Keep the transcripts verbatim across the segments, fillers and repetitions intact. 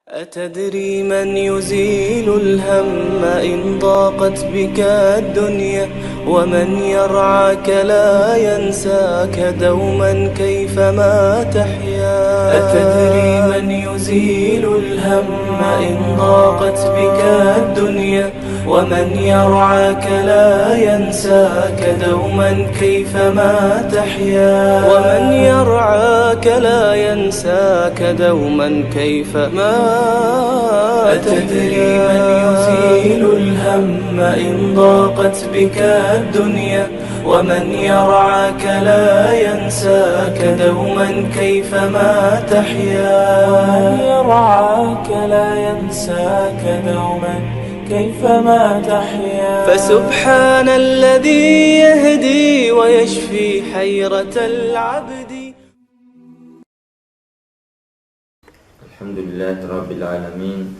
أتدري من يزيل الهم إن ضاقت بك الدنيا؟ ومن يرعاك لا ينساك دوما كيفما تحيا. أتدري من يزيل الهم إن ضاقت بك الدنيا؟ ومن يرعاك لا ينساك دوما كيفما تحيا. ومن يرعاك لا ينساك دوما كيفما. أتدري من يزيل الهم إن ضاقت بك الدنيا؟ ومن يرعاك لا ينساك دوما كيفما تحيا. ومن يرعاك لا ينساك دوما كيفما تحيا. فسبحان الذي يهدي ويشفي حيرة العبد. الحمد لله رب العالمين،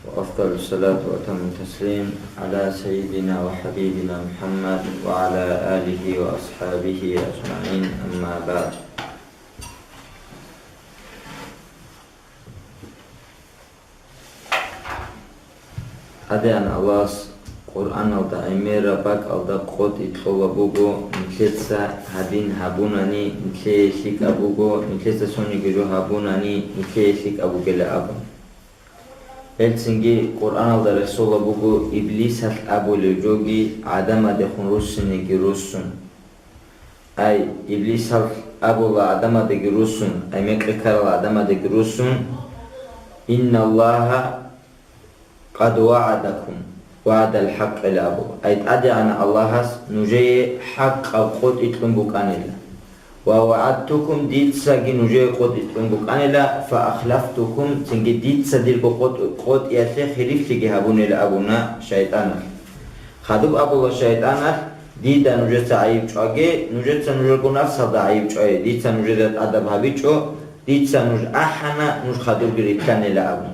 وأفضل الصلاة وأتم التسليم على سيدنا وحبيبنا محمد وعلى آله وأصحابه أجمعين، أما بعد. ТӀадегӀан Аллагьас Къуръаналда гӀемераб бакӀалда къотӀи кьола буго, нилъеца гьадин гьабунани, нилъее лъикӀаб буго, нилъеца цониги жо гьабунани, нилъее лъикӀаб бугила абун. Гьелцинги Къуръаналда рехсола буго Иблисалъ абулев жоги гӀадамадехун руссинеги руссун. Ай, Иблисалъ абула гӀадамадаги руссун, ай, мекъи ккарал гӀадамадаги руссун: «Инналлагьа къад вагӀадакум вагӀдал хӀакъи», абу. Ай, ТӀадегӀанав Аллагьас нужее хӀакъаб къотӀи кьун букӀанила. «Ва вагӀадтукум», дицаги нужее къотӀи кьун букӀанила, «фа ахлафтукум», цинги дица дирго къотӀ-, къотӀиялъе хилифлъиги гьабунила абуна шайтӀаналъ. Хадуб абула шайтӀаналъ: «Дида нужеца гӀайиб чӀваге, нужеца нужерго нафсалда гӀайиб чӀвае, дица нужеда тӀадаб гьабичӀо, дица нуж ахӀана, нуж хадурги рилълъанила», абун.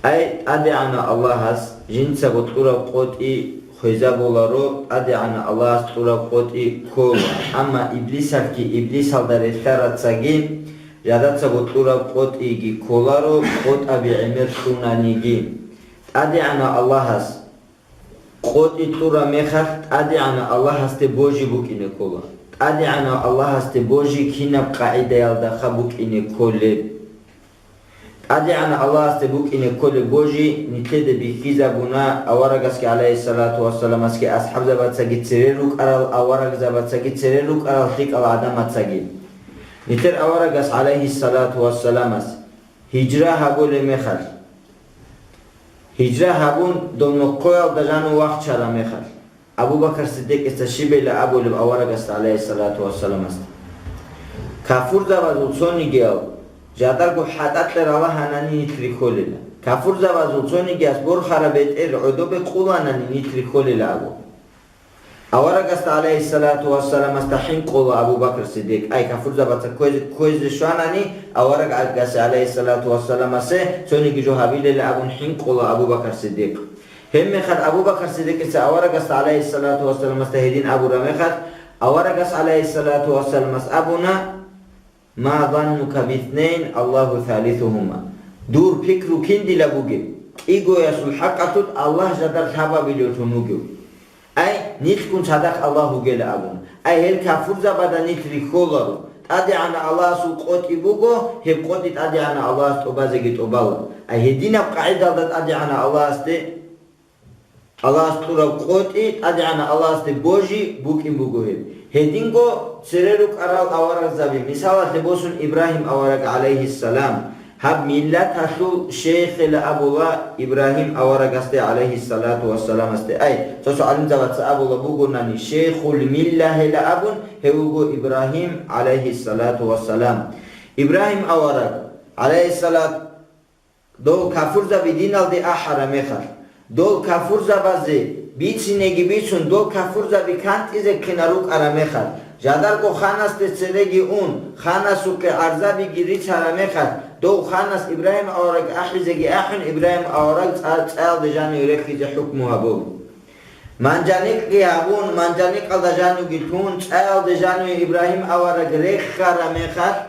Ай, ТӀадегӀанав Аллагьас жинцаго кьураб къотӀи хвезабуларо, ТӀадегӀанав Аллагьас кьураб къотӀи ккола, амма Иблисалъги Иблисалда релълъарацаги жадацаго кьураб къотӀиги кколаро, къотӀаби гӀемер кьунаниги. ТӀадегӀанав Аллагьас къотӀи кьураб мехалъ, ТӀадегӀанав Аллагьасде божи букӀине ккола. ТӀадегӀанав Аллагьасде божи кинаб къагӀидаялдаха букӀине кколеб? ТӀадегӀанав Аллагьасде букӀине кколеб божи нилъеда бихьизабуна аварагасги, гӀалайгьиссалату вассаламасги, асхӀабзабацаги цере рукӀарал аварагзабацаги цере рукӀарал лъикӀал гӀадамацаги. Нилъер аварагас, гӀалайгьиссалату вассаламас, гьижра гьабулеб мехалъ, гьижра гьабун, дов нохъоялда жанив вахчараб мехалъ, Абу Бакр Сиддикъица щибила абулеб аварагасда, гӀалайгьиссалату вассаламасда: «Кафурзабазул цонигияв жадарго хӀатӀа кье ралагьанани нилъ рихьолила. Кафурзабазул цонигияс борхараб бетӀер гӀодобе къуланани нилъ рихьолила», абу. Аварагасда, гӀалайгьиссалату вассаламасда, хӀинкъула Абу Бакр Сиддикъ. Ай, кафурзабаца кквезе, кквезе щванани, аварагас, гӀалайгьиссалату вассаламасе, цониги жо гьабилила абун хӀинкъула Абу Бакр Сиддикъ. Гьебмехалъ Абу Бакр Сиддикъица аварагасда, гӀалайгьиссалату вассаламасда, гьедин абураб мехалъ, аварагас, гӀалайгьиссалату вассаламас, абуна: «Ма заннука биснейн Аллагьу салисухума». Дур пикру киндила бугеб, кӀигоясул хӀакъалъулъ Аллагь жадар лъабабилевлъун вугев? Ай, нилъгун цадахъ Аллагь вугела абун. Ай, гьел кафурзабада нилъ рихьоларо. ТӀадегӀанав Аллагьасул къотӀи буго, гьеб къотӀи ТӀадегӀанав Аллагьас тӀубазеги тӀубала. Ай, гьединаб къагӀидалда ТӀадегӀанав Аллагьасде Аллагьас кьураб къотӀи, ТӀадегӀанав Аллагьасде божи букӀин буго гьеб. Гьединго цере рукӀарал аварагзаби, мисалалъе босун, Ибрагьим авараг, гӀалайгьиссалам, гьаб миллаталъул шейхила абула Ибрагьим аварагасде, гӀалайгьиссалату вассаламасде. Ай, цо-цо гӀалимзабаца абула бугонани, шейхул миллагьила абун, гьев вуго Ибрагьим, гӀалайгьиссалату вассалам. Ибрагьим авараг, гӀалайгьиссалат, Дол кафурзаби диналде ахӀараб мехалъ, дол кафурзабазе бицинеги бицун, дол кафурзаби кантӀизе ккинал рукӀараб мехалъ, жадарго ханасде цереги ун, ханасухъе гӀарзабиги рицараб мехалъ, дов ханас Ибрагьим авараг ахӀизеги ахӀун, Ибрагьим авараг цӀа-, цӀаялде жаниве рехизе хӀукму гьабун. Манжаникъги гьабун, манжаникъалда жанивги лъун, цӀаялде жаниве Ибрагьим авараг рехараб мехалъ,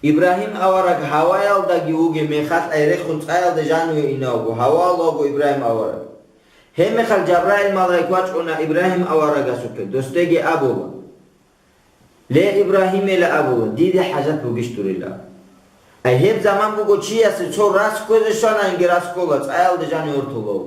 Ибрагьим авараг гьаваялдаги вугеб мехалъ, ай рехун цӀаялде жаниве инавго, гьаваялда вуго Ибрагьим авараг. Гьебмехалъ Жабраил малаик вачӀуна Ибрагьим аварагасухъе, досдеги абула: «Ле, Ибрагьимила», — абула, — «диде хӀажат бугищ дурила?» Ай гьеб заман буго чиясе цо рас кквезе щвананги рас ккола, цӀаялде жаниве ортулев.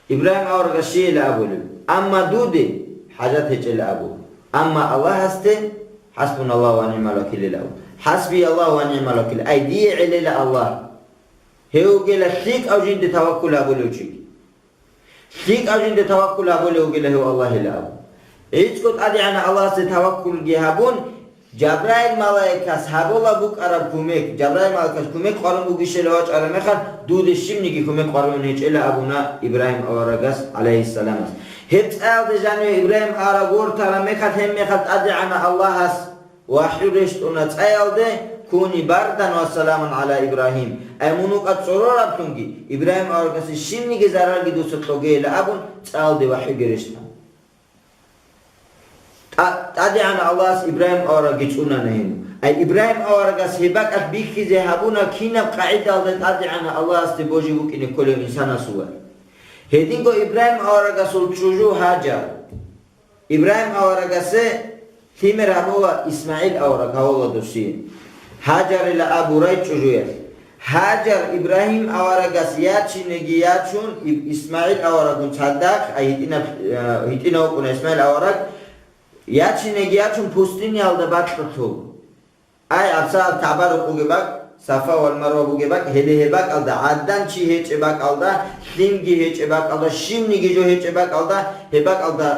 Ибрагьим аварагас щийила абулеб, амма дуде хӀажат гьечӀила абу. Амма Аллагьасде: «ХӀасбуналлагьу ва нигӀмал вакил», — ила абу. «ХӀасбияллагьу ва нигӀмал вакил», ай дие гӀелила Аллагь. Гьев вугила лъикӀав жинде таваккул гьабулев чи. ЛъикӀав жинде таваккул гьабулев вугила гьев Аллагьила абу. ГӀицӀго ТӀадегӀанав Аллагьасде таваккулги гьабун, Жабраил малаикас гьабула букӀараб кумек, Жабраил малаикас кумек къварун бугищали вачӀараб мехалъ, дуде щибниги кумек къварун гьечӀила абуна Ибрагьим аварагас, гӀалайгьиссаламас. Гьеб цӀаялде жаниве Ибрагьим авараг вортараб мехалъ, гьеб мехалъ ТӀадегӀанав Аллагьас вахӀю рещтӀуна цӀаялде, «Куни бардан ва саламан гӀала Ибрагьим», ай мун вукӀа цӀорораблъунги, Ибрагьим аварагасе щибниги зарарги дуца кьогейила абун, цӀаялде вахӀюги рещтӀана. ТӀа-, ТӀадегӀанав Аллагьас Ибрагьим аварагги цӀунана гьенив. Ай Ибрагьим аварагас гьеб бакӀалъ бихьизе гьабуна, кинаб къагӀидалда ТӀадегӀанав Аллагьасде божи букӀине кколев инсанасул вай. Гьединго Ибрагьим аварагасул чӀужу Гьажар. Ибрагьим аварагасе лъимер гьабула, ИсмагӀил авараг гьавула досие. Гьажарила абурай чӀужуялъ. Гьажар Ибрагьим аварагас ячинеги ячун, Иб-, ИсмагӀил аварагун цадахъ, ай гьитӀинаб-, э, гьитӀинав вукӀуна ИсмагӀил авараг, ячинеги ячун пустыниялда бакьулъул. Ай, гӀабсагӀат КагӀба рукъ бугеб бакӀ, Сафа ва Марва бугеб бакӀ, гьеле гьеб бакӀалда, гӀадан чи гьечӀеб бакӀалда, лъимги гьечӀеб бакӀалда, щибниги жо гьечӀеб бакӀалда, гьеб бакӀалда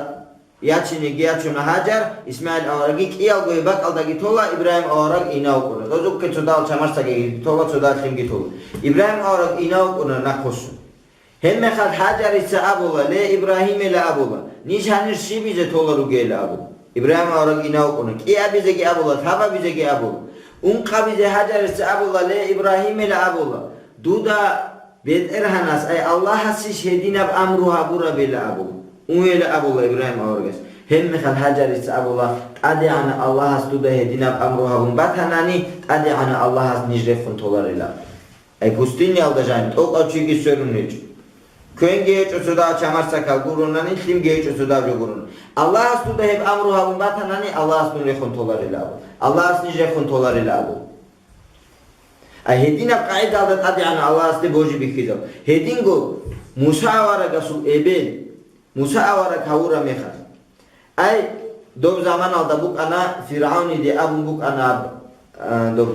ячинеги ячуна Гьажар, ИсмагӀил аварагги кӀиялго гьеб бакӀалдаги тола, Ибрагьим авараг инав вукӀуна. Дозухъе цодал чамасдакги тола, цодал лъимги тола. Ибрагьим авараг инав вукӀуна нахъвуссун. Гьебмехалъ Гьажарица абула, ле, Ибрагьимила абула, ниж гьанир щибизе толел ругел абу. Ибрагьим авараг инав вукӀуна, кӀиабизеги абула, лъабабизеги абула. Ункъабизе Гьажарица абула, ле, Ибрагьимила абула, дуда БетӀергьанас, ай Аллагьасищ гьединаб амру гьабурабила абу. Унела абула Ибрагьим аварагас. Гьебмехалъ Гьажарица абула, ТӀадегӀанав Аллагьас дуда гьединаб амру гьабун батанани, ТӀадегӀанав Аллагьас ниж рехун толарила. Ай пустыниялда жаниб тӀокӀав чиги сверун гьечӀо. Квенги гьечӀо цодагьав чамасдакал гуронани, лъимги гьечӀо цодагьав жо гуронани. Аллагьас дуда гьеб амру гьабун батанани, Аллагьас дун рехун толарила абу. Аллагьас ниж рехун толарила абу. Ай гьединаб къагӀидалда ТӀадегӀанав Аллагьасде божи бихьизаб. Гьединго Муса аварагасул эбел, Муса авараг гьавураб мехалъ. Ай, доб заманалда букӀана, ФиргӀавниде абун букӀана, а, доб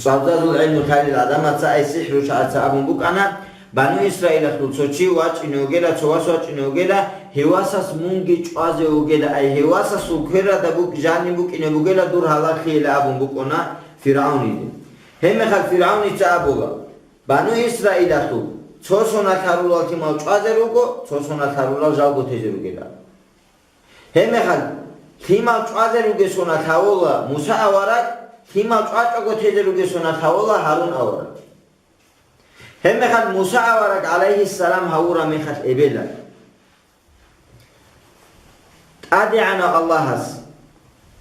цӀвабзазул гӀелму лъалел гӀадамаца, ай сихӀручагӀаца абун букӀана, Бану Исраилалъул цо чи вачӀине вугела, цо вас вачӀине вугела, гьев васас мунги чӀвазе вугела, ай гьев васасул кверада букӀ-, жаниб букӀине бугела дур гьаларлъийила абун букӀуна ФиргӀавниде. Гьебмехалъ ФиргӀавница абула, Бану Исраилалъул цо соналъ гьарулал лъимал чӀвазе руго, цо соналъ гьарулал жалго тезе ругела. Гьебмехалъ лъимал чӀвазе ругесона лъавула Муса авараг, лъимал чӀвачӀого тезе ругесона лъавула Гьарун авараг. Гьебмехалъ Муса авараг, гӀалайгьиссалам, гьавураб мехалъ эбелалъ. ТӀадегӀанав Аллагьас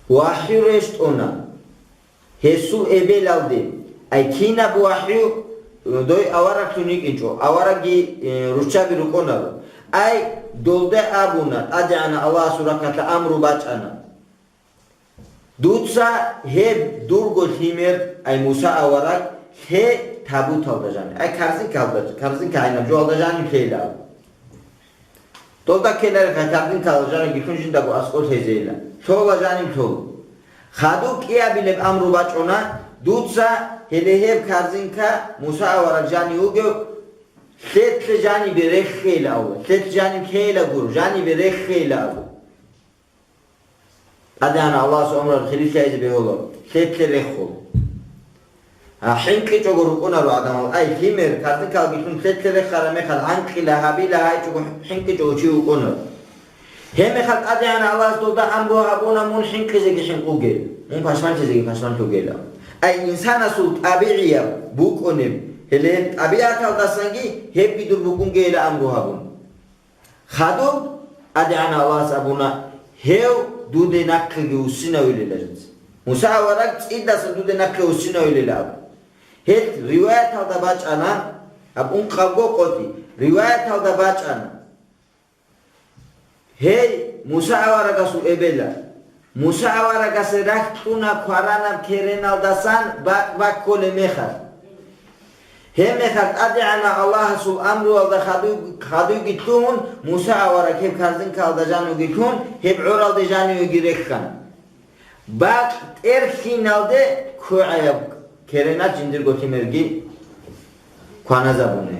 вахӀю рещтӀуна гьесул эбелалде, ай кинаб вахӀю, дой авараглъун йикӀинчӀо, аварагги, э, руччаби рукӀунаро. Ай долде абуна, ТӀадегӀанав Аллагьасул рахъалъа амру бачӀана. Дуца гьеб дурго лъимер, ай Муса авараг, лъе табуталда жаниб. Ай корзинкалда, корзинка гӀайнаб жоялда жаниб лъейилан. Долда ккелареб хъатаб инкала жаниб гилъун жиндаго аскӀор лъезейилан. Лъола жаниб лъола. Хадуб кӀиабилеб амру бачӀуна, дуца гьеле гьеб корзинка Муса авараг жанив вугев, лъетлъе жанибе реххейила абу. Лъетлъе жаниб лъейила гуро, жанибе реххейила абу. ТӀадегӀанав Аллагьас гӀумру хирилъайзе бегьула, лъетлъе реххула. А, хӀинкъичӀого рукӀунаро гӀадамал, ай, лъимер, корзинкалги лъун лъетлъе реххараб мехалъ гӀанкъила гьабила гьайчӀого хӀинкъичӀого чи вукӀунаро. Гьебмехалъ ТӀадегӀанав Аллагьас долда амру гьабуна мун хӀинкъизеги хӀинкъугел, мун пашманлъизеги пашманлъугела. Ай, инсанасул тӀабигӀияб букӀунеб, гьеле гьеб тӀабигӀаталдасанги гьебги дур букӀунгейила амру гьабун. Хадуб, ТӀадегӀанав Аллагьас абуна, гьев дуде нахъеги вуссинавилила жинца. Муса авараг цӀидасан дуда нахъе вуссинавилила абу. Гьел риваяталда бачӀана, гьаб ункъабго къотӀи, риваяталда бачӀана. Гьей, Муса аварагасул эбела! Муса аварагасе рахь кьуна кваранаб кереналдасан бакъ бакколеб мехалъ. Гьеб мехалъ ТӀадегӀанав Аллагьасул амруялда хадуй-, хадуйги лъугьун, Муса авараг гьеб корзинкаялда жанивги лъун, гьеб гӀоралде жанивеги рехана. Бакъ тӀерхьиналде ккогӀаяб керенат жиндирго лъимерги кваназабуна.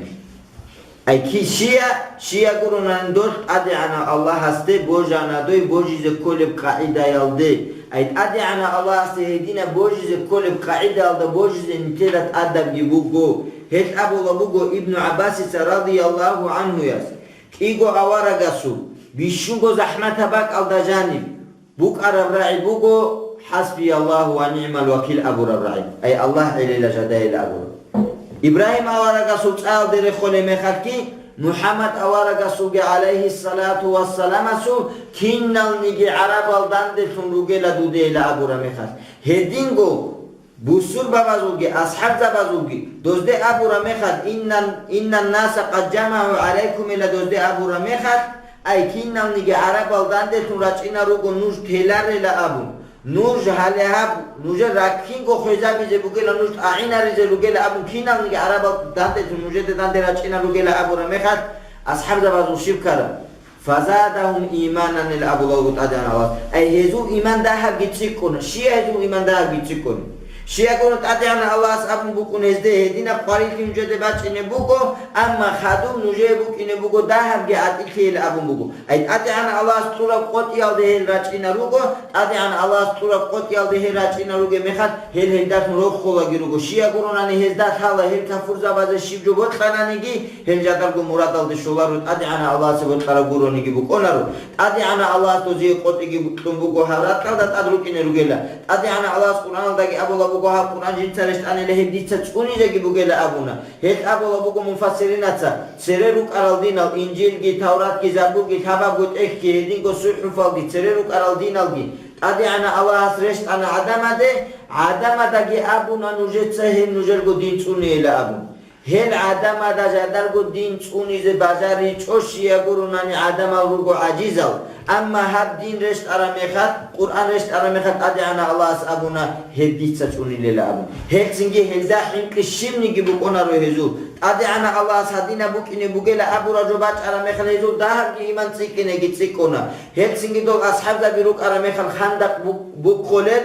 Ай ки-, щия, щия гуронани долъ ТӀадегӀанав Аллагьасде божана дой божизе кколеб къагӀидаялде. Ай ТӀадегӀанав Аллагьасде гьединаб божизе кколеб къагӀидаялда божизе нилъеда тӀадабги буго. Гьелъ абула буго Ибну ГӀаббасица радияллагьу гӀанхуяс, кӀиго аварагасул, бищунго захӀматаб бакӀалда жаниб букӀараб рагӀи буго: «ХӀасбияллагьу ва нигӀмал вакил» абураб рагӀи, ай Аллагь гӀелила жадайила абураб. Ибрагьим аварагасул цӀаялде рехолеб мехалъги, МухӀаммад аварагасулги, гӀалайгьиссалату вассаламасул, киналниги гӀарабал данделъун ругела дудейила абураб мехалъ, гьединго бусурбабазулги асхӀабзабазулги дозде абураб мехалъ, иннан-, иннаннаса къад жамагӀу гӀалайкумила дозде абураб мехалъ, ай киналниги гӀарабал данделъун рачӀина руго нуж теларила абун, нуж гьале гьаб, нужер раккинго хвезабизе бугела, нуж тӀагӀинаризе ругела абун, киналниги гӀарабал данделъун нужеде данде рачӀина ругела абураб мехалъ, асхӀабзабазул щиб ккараб? «Фазадагьум иманан» ил абулалго ТӀадегӀан Аллагьас. Ай, гьезул иман дагьабги цӀикӀкӀуна. Щия гьезул иман дагьабги цӀикӀкӀуна? Щиягуро ТӀадегӀан Аллагьас абун букӀун гьезде, гьединаб къварилъи нужеде бачӀине буго, амма хадуб нужее букӀине буго дагьабги гӀатӀилъи ил абун буго. Ай, ТӀадегӀан Аллагьас кьураб къотӀиялде гьел рачӀина руго, ТӀадегӀан Аллагьас кьураб къотӀиялде гьел рачӀина ругеб мехалъ, гьел гьелдалъун рохолаги руго. Щиягуронани гьезда лъала гьел кафурзабазе щиб жо бокьананиги, гьел жадарго мурадалде щоларо, ТӀадегӀанав Аллагьасе бокьараб гурониги букӀунаро. ТӀадегӀанав Аллагьас дозие къотӀиги кьун буго гьаб ракьалда тӀад рукӀине ругела. ТӀадегӀанав Аллагьас Къуръаналдаги абула буго, гьаб Къуръан жинца рещтӀанила, гьеб дица цӀунизеги бугела абуна. Гьел абула буго муфассиринаца, цере рукӀарал динал, Инжилги, Тавратги, Забурги, лъабабго тӀехьги, гьединго сухӀуфалги, цере рукӀарал диналги ТӀадегӀанав Аллагьас рещтӀана гӀадамаде, гӀадамадаги абуна нужеца гьеб нужерго дин цӀунейила абун. Гьел гӀадамада жадарго дин цӀунизе бажаричӀо, щиягуронани гӀадамал руго гӀажизал. Амма гьаб дин рещтӀараб мехалъ, Къуръан рещтӀараб мехалъ ТӀадегӀанав Аллагьас абуна, гьеб дица цӀунилела абун. Гьелцинги гьелда хӀинкъи щибниги букӀунаро гьезул. ТӀадегӀанав Аллагьас гьадинаб букӀине бугела абураб жо бачӀараб мехалъ гьезул дагьабги иман цӀикӀкӀинеги цӀикӀкӀуна. Гьелцинги дол асхӀабзаби рукӀараб мехалъ хандакъ бу-, бухъулел,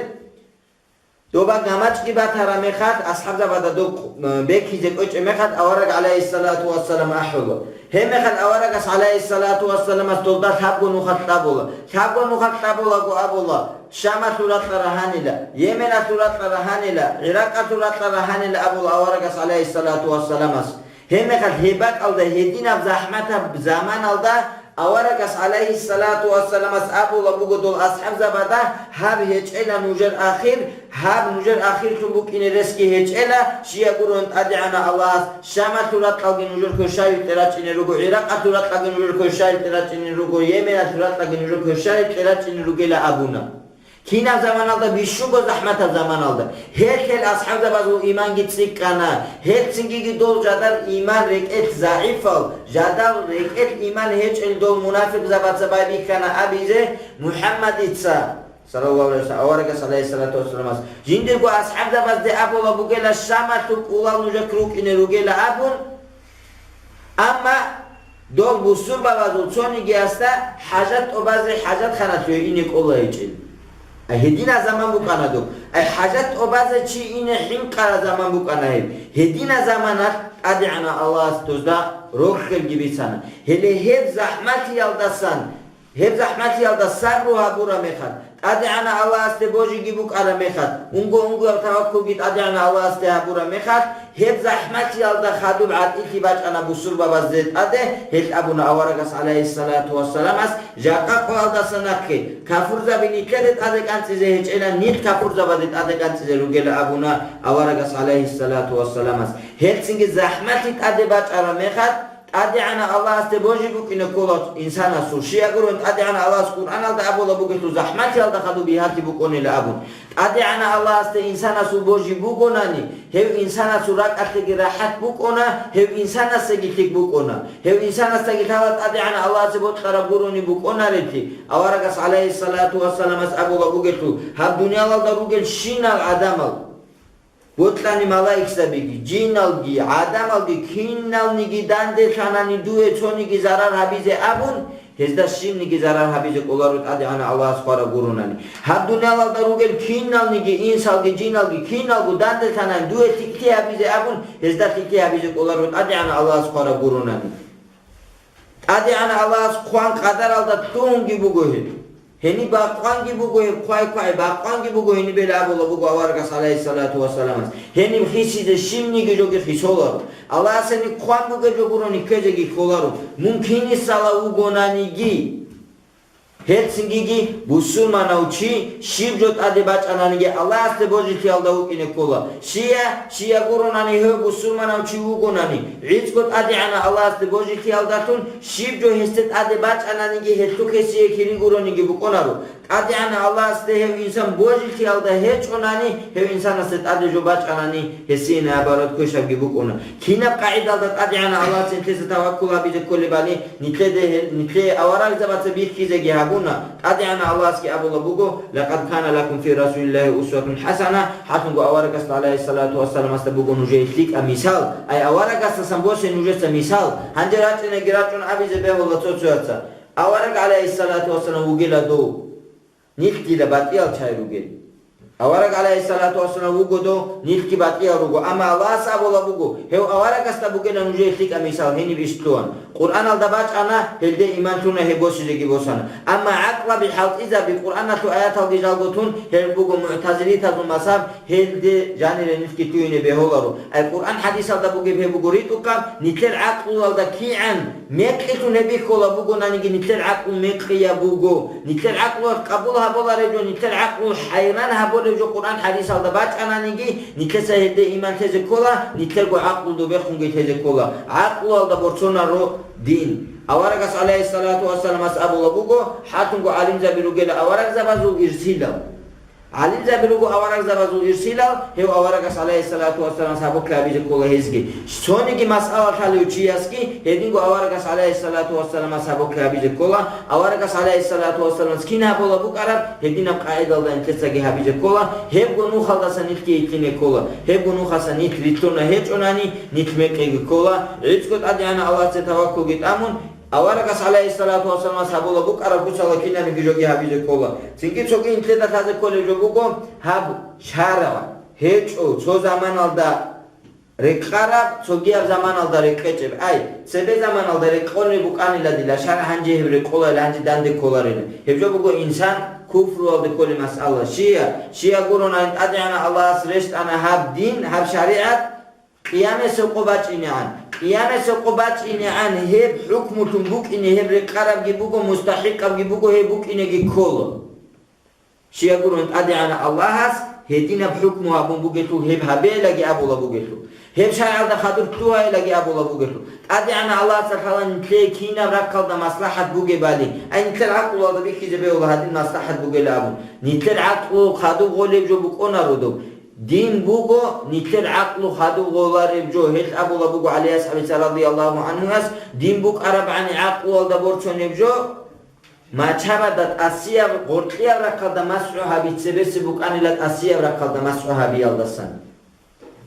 доба гамачӀги батараб мехалъ, асхӀабзабада доб, э, бекизе кӀвечӀеб мехалъ, авараг, гӀалайгьиссалату вассалам, ахӀула. Гьеб мехалъ аварагас, гӀалайгьиссалату вассаламас, долда лъабго нухалъ кьабула. Лъабго нухалъ кьабулаго абула, Шамалъул ракьа рагьанила, Йеменалъул ракьа рагьанила, ГӀиракъалъул ракьа рагьанила абула аварагас, гӀалайгьиссалату вассаламас. Гьеб мехалъ гьеб бакӀалда гьединаб захӀматаб заманалда аварагас, гӀалайгьиссалату вассаламас, абула буго дол асхӀабзабада: «Гьаб гьечӀела нужер ахир, гьаб нужер ахирлъун букӀине ресги гьечӀела, щиягурун ТӀадегӀанав Аллагьас Шамалъул ракьалги нужер кверщаликье рачӀине руго, ГӀиракъалъул ракьалги нужер кверщаликье рачӀине руго, Йеменалъул ракьалги нужер кверщаликье рачӀине ругела», — абуна. Кинаб заманалда? Бищунго захӀматаб заманалда. Гьелъ-гьел асхӀабзабазул иманги цӀикӀкӀана. Гьелцинги дол жадар иман рекӀелъ загӀипал, жадар рекӀелъ иман гьечӀел дол мунафикъзабаца байбихьана абизе МухӀаммадица, саллаллагьу гӀалайгьи ва саллам, аварагас, гӀалайгьиссалату вассаламас, жиндирго асхӀабзабазде абула бугела, Шамалъул кӀулал нужехъ рукӀине ругела абун. Амма дол бусурбабазул цонигиясда хӀажат тӀобазе хӀажатханалъуве ине кӀола гьечӀел. Ай, гьедина заман букӀана доб. Ай, хӀажат тӀобазе чи ине хӀинкъара заман букӀана гьеб. Гьедина заманалъ ТӀадегӀанав Аллагьас дозда рохелги бицана. Гьеле гьеб захӀмалъиялдасан, гьеб захӀмалъиялда сабру гьабураб мехалъ, ТӀадегӀанав Аллагьасде божиги букӀараб мехалъ, унго-унгояб таваккулги ТӀадегӀанав Аллагьасде гьабураб мехалъ, гьеб захӀмалъиялда хадуб гӀатӀилъи бачӀана бусурбабазде тӀаде, гьелъ абуна аварагас, гӀалайгьиссалату вассаламас, жакъа къоялдаса нахъе кафурзаби нилъеде тӀаде кӀанцӀизе гьечӀела, нилъ кафурзабаде тӀаде кӀанцӀизе ругела абуна аварагас, гӀалайгьиссалату вассаламас. Гьелцинги захӀмалъи тӀаде бачӀараб мехалъ, ТӀадегӀанав Аллагьасде божи букӀине ккола инсанасул. Щай гурелъул ТӀадегӀанав Аллагьас Къуръаналда абулеб бугелъул, захӀматиялда хадуб бигьалъи букӀунила абун. ТӀадегӀанав Аллагьасде инсанасул божи бугонани, гьев инсанасул ракӀалъеги рахӀат букӀуна, гьев инсанасдаги лъикӀ букӀуна. Гьев инсанасдаги лъала ТӀадегӀанав Аллагьасе бокьараб гурони букӀунареблъи. Аварагас, гӀалайгьиссалату вассаламас, абулеб бугелъул, гьаб дуниялалда ругелщинал гӀадамал, бокьани малаикзабиги, жиналги, гӀадамалги, киналниги данделъанани дуе цониги зарар гьабизе абун, гьезда щибниги зарар гьабизе кӀоларо ТӀадегӀанав Аллагьас хвараб гуронани. Гьаб дуниялалда ругел киналниги, инсалги, жиналги, киналго данделъанани дуе лъикӀлъи гьабизе абун, гьезда лъикӀлъи гьабизе кӀоларо ТӀадегӀанав Аллагьас хвараб гуронани. ТӀадегӀанав Аллагьас хъван къадаралда лъугьунги буго гьеб. Гьениб бакъванги буго гьеб, хъвай-хъвай бакъванги буго гьениб, ила абулеб буго аварагас, гӀалайгьиссалату вассаламас. Гьениб хисизе щибниги жоги хисоларо. Аллагьас гьениб хъван бугеб жо гурони ккезеги кколаро, мун кинисалав вугонаниги. Гьелъ цинги бусурманав чи щиб жо тӀаде бачӀананиги Аллагьасде божилъиялда вукӀине ккола. Щай, щай гуронани гьев бусурманав чи вугонани, гӀицӀго ТӀадегӀанав Аллагьасде божилъиялдалъун щиб жо гьесде тӀаде бачӀананиги гьелъухъ гьесие кири гурониги букӀунаро. ТӀадегӀанав Аллагьасде гьев инсан божилъиялда гьечӀонани, гьев инсанасде тӀаде жо бачӀанани, гьесие наоборот квешабги букӀуна. Кинаб къагӀидалда ТӀадегӀанав Аллагьасе нилъеца таваккул гьабизе кколебали, нилъеде гьел-, нилъее аварагзабаца бихьизеги гьабуна. ТӀадегӀанав Аллагьасги абулеб буго: «Лакъад кана лакум фи Расулиллагьи усватун хӀасана», хӀатунго аварагасда, гӀалайгьиссалату вассаламасда, буго нужее лъикӀаб мисал. Ай аварагасдасан босе нужеца мисал. Гьанже рачӀинеги рачӀун абизе бегьула цо-цояца. Авараг, гӀалайгьиссалату вассалам, вугила дов. Нилъ дила батӀиял чагӀи ругел. Авараг, гӀалайгьиссалату вассалам, вуго дов, нилъги батӀиял руго. Амма Аллагьас абулеб буго: «Гьев аварагасда бугила нужее лъикӀаб мисал, гьениб иш лъугьан». Къуръаналда бачӀана, гьелде иман лъуна, гьеб босизеги босана. Амма гӀакълаби хӀалтӀизаби, Къуръаналъул аяталги жалго тун, гьел буго мугӀтазилитазул мазгьаб, гьелде жанире нилъги туйине бегьуларо. Ай Къуръан хӀадисалда бугеб гьеб буго ритӀухъаб, нилъер гӀакълуялда кигӀан мекъилъун гьеб бихьулеб бугонаниги, нилъер гӀакълу мекъияб буго. Нилъер гӀакълуялъ къабул гьабулареб жо, нилъер гӀакълу хӀайран гьабулеб жо Къуръан хӀадисалда бачӀананиги, нилъеца гьелде иман лъезе ккола, нилъерго гӀакълу добехунги лъезе ккола. ГӀакълуялда борцунаро дин. Аварагас, гӀалайгьиссалату вассаламас, абулеб буго: «ХӀатунго гӀалимзаби ругела аварагзабазул ирсилал». ГӀалимзаби руго аварагзабазул ирсилал, гьев аварагас, гӀалайгьиссалату вассаламас, гьабулеб гьабизе ккола гьезги. Цониги масъала лъалев чиясги гьединго аварагас, гӀалайгьиссалату вассаламас, гьабулеб гьабизе ккола. Аварагас, гӀалайгьиссалату вассаламас, кин гьабулеб букӀараб, гьединаб къагӀидалда нилъецаги гьабизе ккола, гьебго нухалдаса нилъги йилъине ккола, гьебго нухаса нилъ рилълъуна гьечӀонани, нилъ мекъиги ккола, гӀицӀго ТӀадегӀанав Аллагьасе таваккулги тӀамун, аварагас, гӀалайгьиссалату вассаламас, гьабулеб букӀараб куцалда кинабниги жоги гьабизе ккола. Цинги цоги нилъеда лъазе кколеб жо буго гьаб шаргӀ гьечӀо цо заманалда рекъараб, цогияб заманалда рекъечӀеб. Ай, цебе заманалда рекъонеб букӀанила дила шаргӀ, гьанже гьеб рекъоларел, гьанже данде кколарел. Гьеб жо буго инсан куфруялде кколеб масъала. Щай, щай гуронани ТӀадегӀанав Аллагьас рещтӀана гьаб дин, гьаб шаригӀат, Къиямасеб къо бачӀинегӀан. Къиямасеб къо бачӀинегӀан гьеб хӀукмулъун букӀине гьеб рекъарабги буго, мустахӀикъабги буго, гьеб букӀинеги ккола. Щай гуронани ТӀадегӀанав Аллагьас гьединаб хӀукму гьабун бугелъул, гьеб гьабейилаги абулеб бугелъул, гьеб шаргӀалда хадур лъугьайилаги абулеб бугелъул, ТӀадегӀанав Аллагьасда лъала нилъее кинаб рахъалда маслахӀат бугебали, ай нилъер гӀакълуялда бихьизе бегьула гьадин маслахӀат бугела абун. Нилъер гӀакълу хадуб гъолеб жо букӀунаро доб. Дин буго нилъер гӀакълу хадуб гъолареб жо, гьелъ абулеб буго ГӀали асхӀабица радияллагьу гӀанхуяс, дин букӀарабгӀани гӀакълуялда борцунеб жо, мачабада тӀасияб, гъоркьияб рахъалда масхӀу гьаби, цебесеб букӀанила тӀасияб рахъалда масхӀу гьабиялдасан.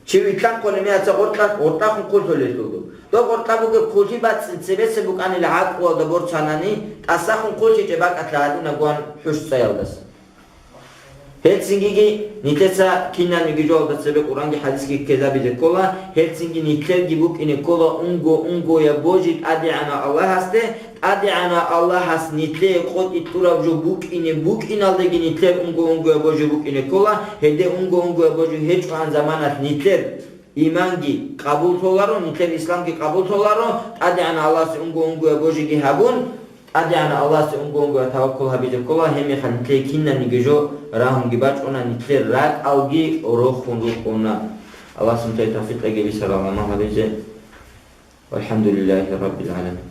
Чи вилълъанхъулеб мехалъ гъоркьа, гъоркьахун хъулъулелъул. Доб гъоркьа бугеб хъулъи бацӀцӀин цебесеб букӀанила гӀакълуялда борцанани, тӀасахун хъулъичӀеб бакӀалъа гьадинаб гуан хӀущцӀаялдаса. Гьелцинги нилъеца кинабниги жоялда цебе Къуръанги хӀадисги ккезабизе ккола, гьелцинги нилъерги букӀине ккола унго-унгояб божи ТӀадегӀанав Аллагьасде, ТӀадегӀанав Аллагьас нилъее къотӀи кьураб жо букӀине букӀиналдеги нилъер унго-унгояб божи букӀине ккола, гьелде унго-унгояб божи гьечӀогӀан заманалъ нилъер иманги къабул лъоларо, нилъер исламги къабул лъоларо, ТӀадегӀанав Аллагьасе унго-унгояб божиги гьабун, ТӀадегӀанав Аллагьасе унго-унгояб таваккул гьабизе ккола, гьебмехалъ нилъее кинабниги жо рагьунги бачӀуна, нилъер ракӀалги рохун рукӀуна. Аллагьас нилъее тавфикъ кьеги бисарал гӀамал гьабизе. Валхамдулиллахи раббил гӀаламин.